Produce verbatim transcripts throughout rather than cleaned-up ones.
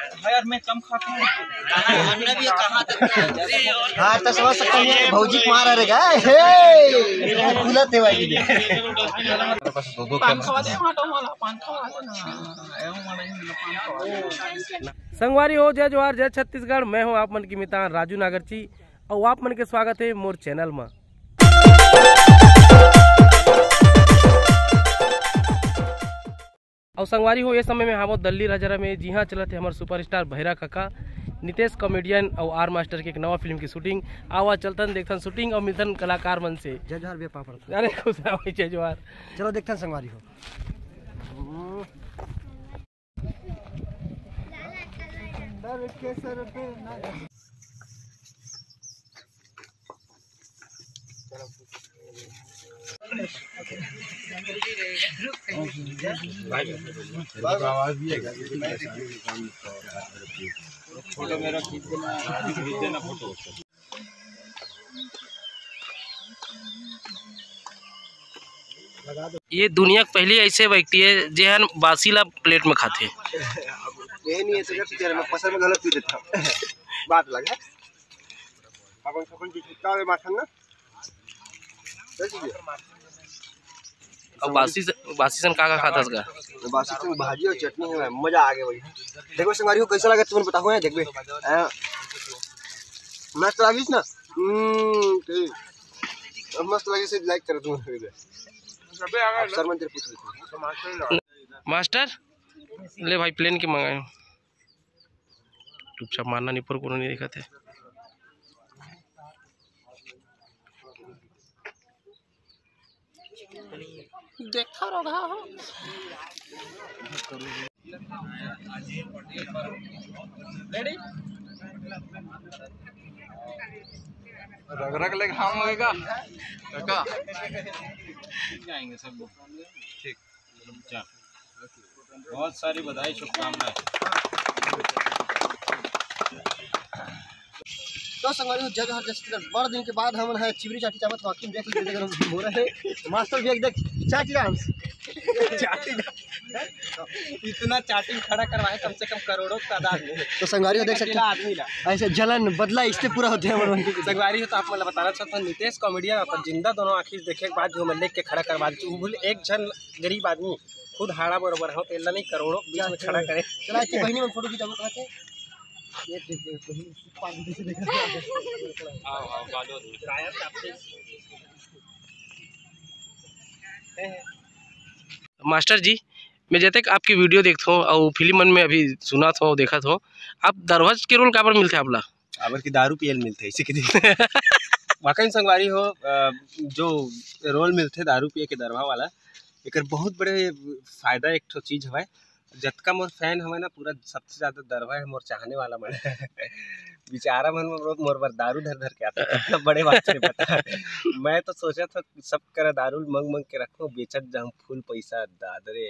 यार, मैं कम खाता हूँ। हाँ, तो समझ सकते हैं, भौजी के मारा रहेगा। हे, फूलत हे भाई। पान खवा दे, माटो वाला, पान खवा दे ना। संगवारी हो, जय जोहार, जय छत्तीसगढ़। मैं हूं आप मन के मितान राजू नागरची, अउ आप मन के स्वागत हे मोर चैनल म। अउ संगवारी हो, ये समय में हावो दल्ली राजरा में, जिहां चलत हे हमर सुपरस्टार भैरा काका, नितेश कॉमेडियन अउ आर मास्टर के एक नवा फिल्म की शूटिंग। आवा चलथन, देखथन शूटिंग अउ मिलथन कलाकार मन से। जय जोहार भैया, पापड़। अरे खुश रहो भाई, जय जोहार। चलो देखथन संगवारी हो। फोटो मेरा खींच देना, खींच देना फोटो। ये दुनिया के पहली ऐसे व्यक्ति है जेहन बासी ला प्लेट में खाथे। ये नहीं है तो जब तेरे में फसल में गलत पी देता। बात अलग है। अपन सबन की छुट्टा में माथन ना। चल ठीक है। अब बासी से, बासी सन का का खाथस गा? बासी सन भाजी और चटनी है, मजा आ गया भाई। देखो संगवारी हो, कैसा लगा तुमने बताओ है, देखबे। हाँ। मस्त लागिस ना? हम्म, ठीक। अब मस्त लगे से लाइक करो तुम। अब सर मन तेरे पूछ लेते हैं। मास्टर, ले भाई, प्लेन के मंगाए। चुपचाप मारना, निपर कोनो नहीं दिखत हे। देखा रहा हो। रग रग ले घाम होएगा। काका। जाएंगे सब लोग। ठीक। अच्छा। बहुत सारी बधाई, शुभकामनाएं। तो संगवारी हो, जय जोहार, जय छत्तीसगढ़। बड़ दिन के बाद हमन ह चिबरी चाटी चाबत वाकई में देख लेते, देख हो रहा है। मास्टर भी एक देख, चाटी डांस। चाटी डांस। इतना चाटी खड़ा करवाए, कम से कम करोड़ों की तादाद में। तो संगवारी हो, देख सकते हैं, आदमी ला। ऐसे जलन बदला इससे पूरा होते हैं हमन मन के। संगवारी हो, तो आप मन ला बताना चाहता हूँ, नितेश कॉमेडियन अपन जिंदा दोनों आंखी देखे के बाद जो मन लेके खड़ा करवा दे, एक झन गरीब आदमी खुद हाड़ा बरोबर हो, तेला नहीं करोड़ों के बीच में खड़ा करे। चला, अच्छी बहिनी में फोटो खिंचाबो कहते। ये देख, देख, बहिनी, पानी से देख। आओ, आओ, बालो दे। मास्टर जी, मैं जतेक आपकी वीडियो देखत हूँ और फिल्म मन में अभी सुनत हूँ, देखत हूँ, आप दरवा के रोल काबर मिलथे आपला? काबर कि दारू पियल मिलथे, इसी के दिन। वाकई संगवारी हो, अ, जो रोल मिलथे दारू पिए के दरवा वाला, एकर बहुत बड़े फायदा एक ठो चीज हवय। जतका मोर फैन हवय ना, पूरा सबसे ज्यादा दरवा है मोर चाहने वाला मन। बेचारा मन मोर, मोर बर दारू धर धर के आता, कितना बड़े बात है बता। मैं तो सोचत हूँ सब करा दारू मंग मंग के रखूँ, बेचत जाऊँ फुल पैसा दादरे।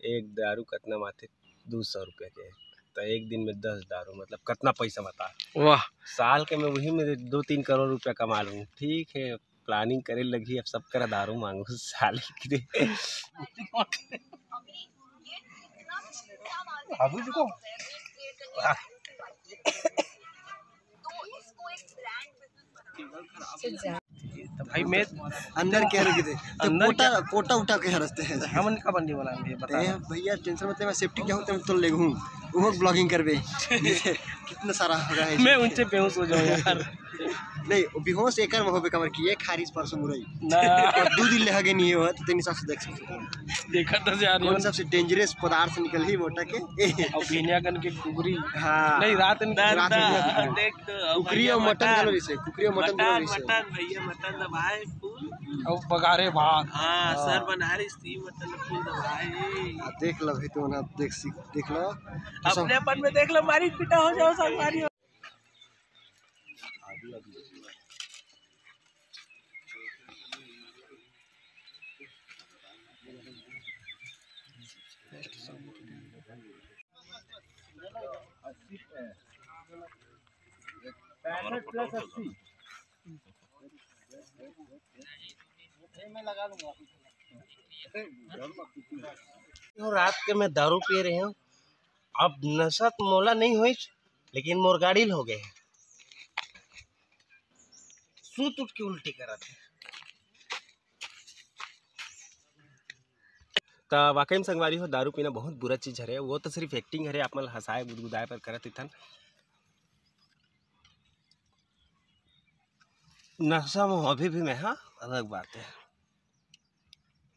एक दारू कतना माथे? दू सौ रुपया के। तो एक दिन में दस दारू, मतलब कतना पैसा बता? वाह। साल के मैं वही में दो तीन करोड़ रुपया कमा लूँ। ठीक है, प्लानिंग करे लगी, अब सब करा दारू मांगू साले की रे। बाबू जी को तो भाई मैं अंदर क्या रख दे? तो अंदर पोटा, क्या? पोटा उठा के हरसते हैं। हमन का बंदी बना लिए, बता। ए भैया, टेंशन मत ले, मैं सेफ्टी क्या होता है, मैं तो ले हूँ। वो ब्लॉगिंग करबे। कितना सारा हो रहा है। मैं उनसे बेहोश हो जाऊँ यार। नहीं, वो बेहोश एकर में होबे, कमर की एक हारिस परसों मुरई। ना। और दो दिन ले हगे नहीं हो, तो तेनी सास देख सकते हो। देखा तो जा रही कौन हूँ। सबसे डेंजरस पदार्थ निकल ही मोटा के। और बिनिया कन के कुकरी। हाँ। नहीं, रात में रात में देख तो, कुकरी और मटन घलो रहिसे, कुकरी और मटन घलो रहिसे। मटन भैया, मटन दबाए फुल। और बघारे भात। हाँ, हाँ। सर बना रही थी, मटन फुल दबाए। आ, देख लो भाई, तुम ना देख सीख, देख लो। अपने अपन में देख लो, मारी पीटा हो जाओ, सब मारी हो। पैंसठ प्लस अस्सी। मैं लगा लूंगा। रात के मैं दारू पी रहे हूँ। अब नशा तो मोला नहीं होइस, लेकिन मोर गाड़ी ल हो गए हे। सूत उठ के उल्टी करत हे। त वाकई में संगवारी हो, दारू पीना बहुत बुरा चीज हरे। वो तो सिर्फ एक्टिंग हरे, आप मन ल हंसाए गुदगुदाए पर करत इथन। नशा में अभी भी मैं, हाँ, अलग बात है।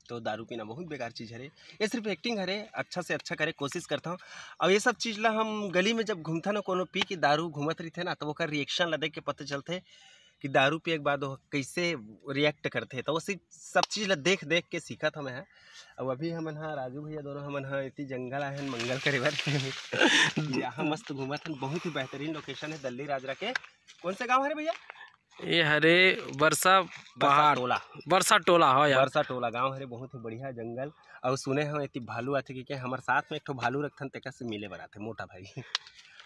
तो दारू पीना बहुत बेकार चीज हरे, ये सिर्फ एक्टिंग हरे। अच्छा से अच्छा करे कोशिश करता हूँ। अब ये सब चीज ला हम गली में जब घूमथन ना, कोनो पी के दारू घूमत रहिथे ना, तो ओकर रिएक्शन ला देख के पता चलथे कि दारू पिए के बाद वो कैसे रिएक्ट करथे। तो वो सब चीज ला देख देख के सीखत हमें हैं। अब अभी हमन हा राजू भैया दोनों हमन हा इति जंगल आए हन मंगल करे बर। यहाँ मस्त घूमत हन, बहुत ही बेहतरीन लोकेशन है दल्ली राजरा के। कौन से गांव हरे भैया? ये हरे बरसा बरसा पहाड़, टोला। बरसा टोला, हाँ यार। बरसा टोला गांव हरे, बहुत ही बढ़िया जंगल। और सुने हम इति भालू आथे कि, कि हमर साथ में एक ठो भालू रखथन, तेकर से मिले बर आथे मोटा भाई।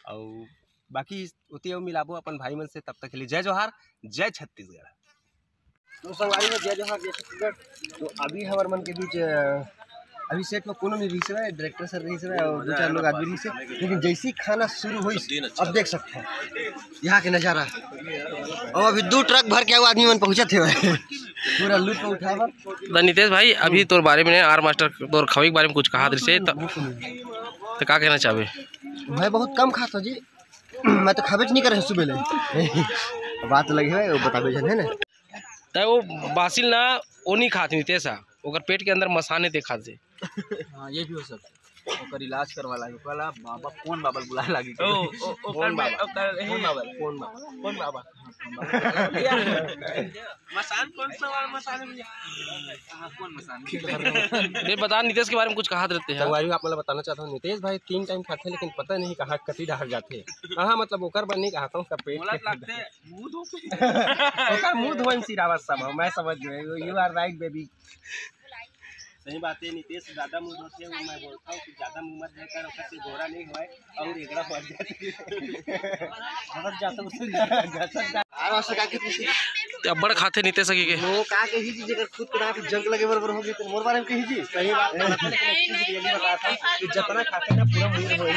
और बाकी ओती अउ मिलाबो अपन भाई मन से, तब तक के लिए जय जोहार, जय छत्तीसगढ़। तो संगवारी हो, जय जोहार, जय छत्तीसगढ़। तो अभी हमर मन के बीच, अ, अभी सेट में कोनो नहीं रहिस हवय, डायरेक्टर सर रहिस हवय और दो चार लोग आदमी रहिस हे, लेकिन जैसे ही खाना शुरू होइस, अब देख सकते हैं यहाँ के नज़ारा। और अभी दो ट्रक भर के आदमी मन पहुँचत हे पूरा लूट को उठाए बर। त नितेश भाई, अभी तोर बारे में, आर मास्टर तोर खवई के बारे में कुछ कहा दृश्य, त, त का कहना चाहबे? मैं बहुत कम खात हूँ जी, मैं तो खाबे नहीं करे सुबह ले। बात लगे है, वो बताबे जन है ना। त वो बासिल ना, वो नहीं खात नितेश हा, ओकर पेट के अंदर मसाने देखा दे। हाँ, ये भी हो सकता है। ओकर इलाज करवा लागे, ओकरा बाबा, कौन बाबा ल बुलाए लागे? ओ, ओ, ओकर कौन में, बाबा? ओकर, कौन बाबा? कौन बाबा? कौन बाबा? मसान कौन सा वाला मसान है भैया? हाँ, कौन मसान? ये बता, नितेश के बारे में कुछ कहा देते हैं। संगवारी, आप मतलब बताना चाहता हूँ, नितेश भाई तीन टाइम खाते, लेकिन पता नहीं कहाँ कति डहर जाते। हाँ, मतलब ओकर बर नहीं कहा था, उसका पेट बोला के लगते हैं, मुंह धो के। ओकर मुंह धोए में सिरावत सब हो, मैं समझ गए। You are right, baby। सही बात है, नितेश ज्यादा मुंह धोते हैं, वो मैं बोलता हूँ कि ज्यादा मुंह मत धोकर, ओकर से गोरा नहीं हुआ है और एगड़ा बढ़ जाती है। बहुत ज्यादा उससे ज्यादा ज्यादा। आराम से काके पीछे। ते अब्बड़ खाथे नितेश के के। वो का कही जी, जेकर खुद को ना जंग लगे बराबर हो गई, तो मोर बारे में कही जी। सही बात है, लेकिन एक चीज ये भी बता था कि जितना खाते ना पूरा मुंह हो ही।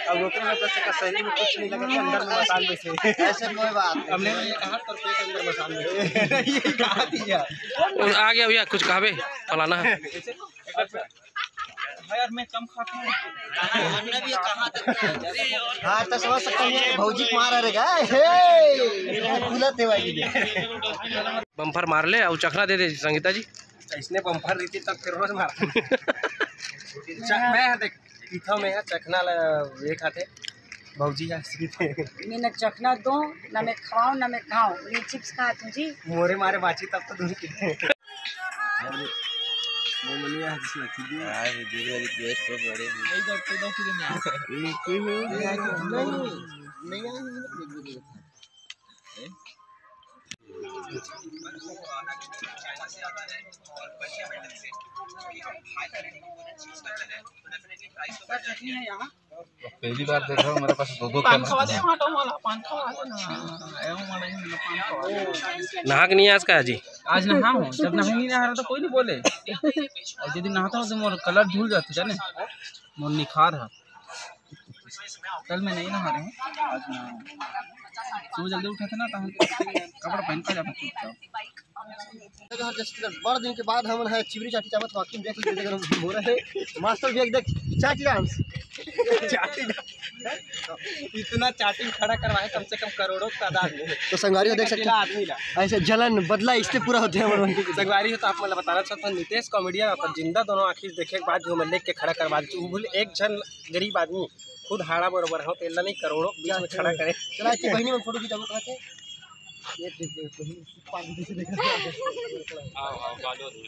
अब ओकरे मतलब से का शरीर में कुछ नहीं लगा, अंदर में मसान में से। ऐसे कोई बात नहीं। हमने ये कहा, पर पेट अंदर मसान में से। ये कहा दिया। आ गया भैया, कुछ कहबे फलाना है। हाँ यार, मैं कम खाता हूँ। हाँ, तो समझ सकते हैं, भौजी के मार रहेगा। हे, फूलत है भाई। बम्फर मार ले और चखना दे दे संगीता जी। इसने बम्फर रही थी तब फिर रोज मारता। च-, मैं देख, पीठा में है, चखना ल-, ये खाते, भौजी है, सीधे। मैं न चखना दो, न मैं खवाऊं, न मैं खाऊं, ये चिप्स खात हूँ जी। मोरे मारे बाची तब तो दूर की। मोमनिया है जिसमें सीधी। हाँ, ये दूर वाली प्लेट तो बड़े हैं। नहीं, इधर तो दो किलो में आ। ये क्यों है? नहीं, नहीं, नहीं, नहीं, नहीं, नहीं। पहली बार देख रहा हूँ, मेरे पास दो दो पान कैमरा खवा दे, है। माटो वाला, पान खवा दे ना। आयो, माटो वाला, पान खवा दे। नहा के नहीं आज का जी? आज नहा हूँ, जब नहा नहीं नहा रहा तो कोई नहीं बोले। और यदि नहाता हूँ तो मोर कलर धुल जाता, जाने? मोर निखार है। कल मैं नहीं नहा रहे हूँ, आज नहा रहे हूँ। सुबह जल्दी उठे थे ना, तो हम कपड़ा पहन कर जाते चुपचाप। बड़ दिन के बाद हम है चिबरी चाटी चावत, वाकई में देख लीजिए, अगर हो रहे हैं। मास्टर भी एक देख, चाटी डांस। चाटी डांस। इतना चाटी खड़ा करवाए, कम से कम करोड़ों की तादाद में। तो संगवारी हो देख सकते अकेला हैं। आदमी ला। ऐसे जलन बदला इससे पूरा होते हैं, हमारे मन के। संगवारी हो तो आप मतलब बताना चाहता हूँ, नितेश कॉमेडियन अपन जिंदा दोनों आंखी देखे के बाद जो मैं लेके खड़ा करवा दी, वो बोले एक जन गरीब आदमी खुद हाड़ा बरोबर हो, तेला नहीं करोड़ों के बीच में खड़ा करे। चला, अच्छी बहनी में फोटो खिंचाबो कहते। ये देख, देख, बहनी, पानी पीछे देख। आओ, आओ, बालो रे।